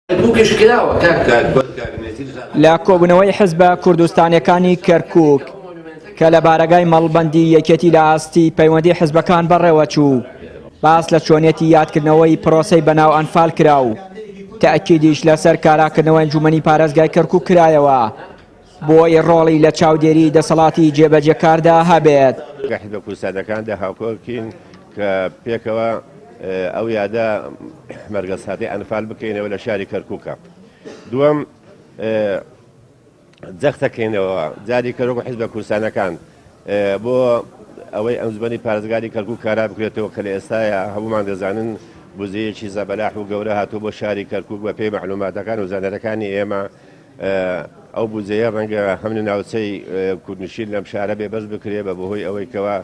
لە کۆبوونەوەی حزبە کوردستانیەکانی کەرکوک کە لە بارەگای مەڵبەندی یەکێتی لە ئاستی پەیوەندی حزبەکان بەڕێوەچوو، باس لە چۆنیەتی یادکردنەوەی پرۆسەی بەناو ئەنفال کرا و تەئکیدیش لەسەر کاراکردنەوەی ئەنجومەنی پارێزگای کەرکوک کرایەوە بۆی ڕۆڵی لە چاودێری دەسەڵاتی جێبەجێکاردا هەبێت. لە حزبە کوردستانەکاندا هاوکۆکین کە پێکەوە ئەو یادە مەرگەساتەی ئەنفال بکەینەوە لە شاری کەرکوکە. دووەم جەختەکەینەوە جاری کەرۆک و حزبە کوردستانەکان بۆ ئەوەی ئەنجومەنی پارێزگاری کەرکوک کارا بکرێتەوە کە لە ئێستایا هەموومان دەزانن بوزەیەکی زەبەلاح و گەورە هاتووە بۆ شاری کەرکوک بە پێی مەعلوماتەکان و زانیاریەکانی ئێمە ئەو بودجەیە ڕەنگە هەم لە ناوچەی کوردنشین لەم شارە بێبەش بکرێ بە بەهۆی ئەوەی کەوا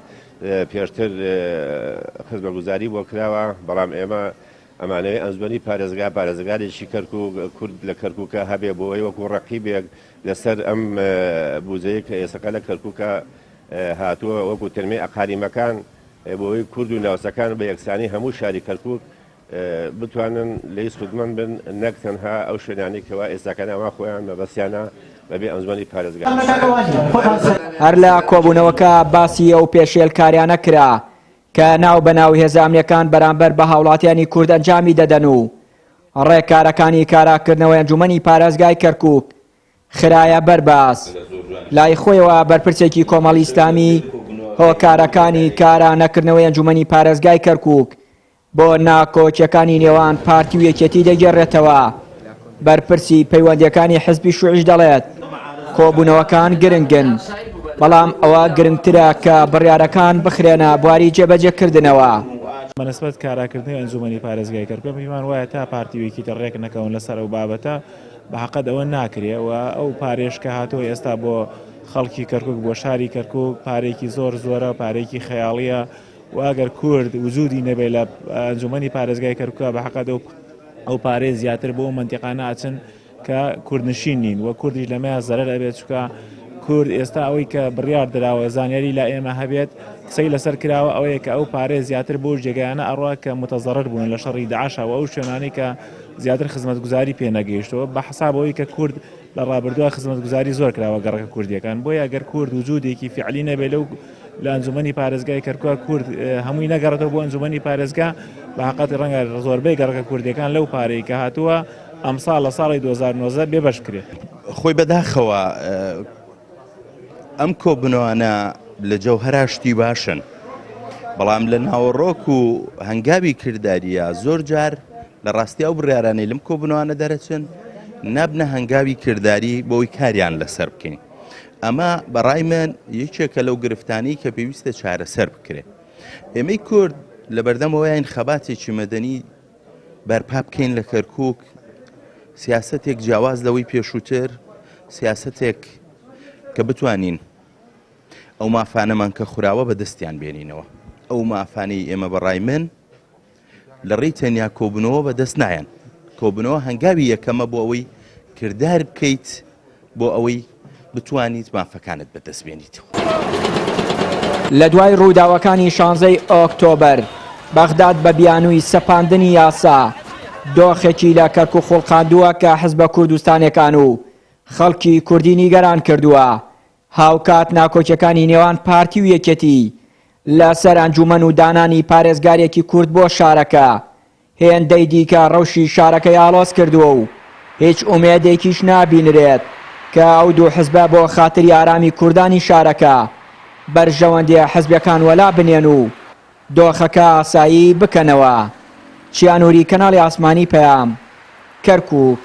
پێشتر خزمەگوزاری بۆ کراوە، بەڵام ئێمە ئەمانەوێ ئەنجومەنی پارێزگا پارێزگارێکی کەرکوک کورد لە کەرکوکە هەبێ بۆ ئەوەی وەکو ڕەقیبێک لەسەر ئەم بودجەیە کە ئێسەکە لە کەرکوکە هاتووە وەکو تەنمیەی ئەقالیمەکان بۆ ئەوەی کورد و ناوچەکان بە یەکسانی هەموو شاری کەرکوک بتوانن لێی سوودمەند بن نەک تەنها ئەو شوێنانەی کەوا ئێستاکە ئەوان خۆیان مەبەستیانە بەبێ ئەنجومەنی پارێزگا. هەر لە کۆبوونەوەکە باسی ئەو پێشێلکاریانە کرا کە ناو بە ناو هێزە ئەمنیەکان بەرامبەر بە هاوڵاتیانی کورد ئەنجامی دەدەن و ڕێکارەکانی کاراکردنەوەی ئەنجومەنی پارێزگای کەرکوک خرایە بەر باس. لای خۆیەوە بەرپرسێکی کۆمەڵی ئیسلامی هۆکارەکانی کارا نەکردنەوەی ئەنجومەنی پارێزگای کەرکوک بۆ ناکۆکیەکانی نێوان پارتی و یەکێتی دەگێڕێتەوە، بەرپرسی پەیوەندیەکانی حزبی شوعیش دەڵێت، کۆبوونەوەکان گرنگن، بەڵام ئەوە گرنگترە کە بڕیارەکان بخرێنە بواری جێبەجێکردنەوە. بەنسبەت کاراکردنەوەی ئەنجومەنی پارێزگای کەرکوک پێمان وایە تا پارتی و یەکێتی ڕێک نەکەون لەسەر ئەو بابەتە بە حەقەت ئەوە ناکرێ و ئەو پارەیەش کە هاتووە ئێستا بۆ خەڵکی کەرکوک بۆ شاری کەرکوک پارەیەکی زۆر زۆرە پارەیەکی خەیاڵیە و ئەگەر کورد وجودی نەبێت لە ئەنجومەنی پارێزگای کەرکوکا بە حەقەت ئەو پارەیە زیاتر بۆ ئەو مەنتیقانە ئەچن کە کوردنشین نین و کوردیش لەمەیا زەرەر ئەبێت چونکە کورد ئێستا ئەوەی کە بڕیار دراوە زانیاری لا ئێمە هەبێت قسەی لەسەر کراوە ئەوەیە کە ئەو پارەیە زیاتر بۆ جێگایانە ئەڕوا کە متەزەڕر بوون لە شەڕی داعشا و ئەو شوێنانەی کە زیاتر خزمەتگوزاری پێ نەگەیشتەوە بە حساب ئەوەی کە کورد لە ڕابردووە خزمەتگوزاری زۆر کراوە گەڕەکە کوردیەکان بۆیە ئەگەر کورد وجودێکی فعلی نەبێت لەو لە ئەنجومەنی پارێزگای کەرکوک کورد هەمووی نەگەڕێتەوە بۆ ئەنجومەنی پارێزگا بە حقەتی ڕەنگە زۆربەی گەڕەکە کوردیەکان لەو پارەی کە هاتووە ئەمساڵ لە ساڵی 2019 بێبەش بکرێت. خۆی بەداخەوە ئەم کۆبنەوانە لە جەوهەرا شتی باشن بەڵام لە ناوەڕۆک و هەنگاوی کرداریە زۆر جار لە ڕاستی ئەو بڕیارانەی لەم کۆبنەوانە دەرەچن نابنە هەنگاوی کرداری بۆی کاریان لەسەر بکەین. ئەمە بەڕای من یەکێکە لەو گرفتانەی کە پێویستە چارەسەر بکرێت. ئێمەی کورد لەبەردەمەوەین خەباتێکی مەدەنی بەرپا بکەین لە کەرکک سیاسەتێک جیاواز لەوەی پێشووتر سیاسەتێک کە بتوانین ئەو مافانەمان کە خوراوە بەدەستیان بێنینەوە ئەو مافانەی ئێمە بەڕای من لە ڕێی تەنیا کۆبوونەوە بەدەست نایەن. کۆبوونەوە هەنگاوی یەکەمە بۆ ئەوەی کردار بکەیت بۆ ئەوەی بتوانیت مافەکانت بەدەست بێنیتەوە. لە دوای ڕووداوەکانی شانزەی ئۆکتۆبەر، بەغداد بە بیانووی سەپاندنی یاسا، دۆخێکی لە کەرکوک خوڵقاندووە کە حزبە کوردستانیەکان و خەڵکی کوردی نیگەران کردووە. هاوکات ناکۆکیەکانی نێوان پارتی و یەکێتی لەسەر ئەنجومەن و دانانی پارێزگارێکی کورد بۆ شارەکە هێندەی دیکە ڕەوشی شارەکەی ئاڵۆز کردووە و هیچ ئومێدێکیش نابینرێت کە ئەو دوو حزبە بۆ خاتری ئارامی کوردانی شارەکە بەرژەوەندیە حزبیەکان وەلا بنێن و دۆخەکە ئاسایی بکەنەوە. چیا نوری کەناڵی ئاسمانی پەیام، کەرکوک.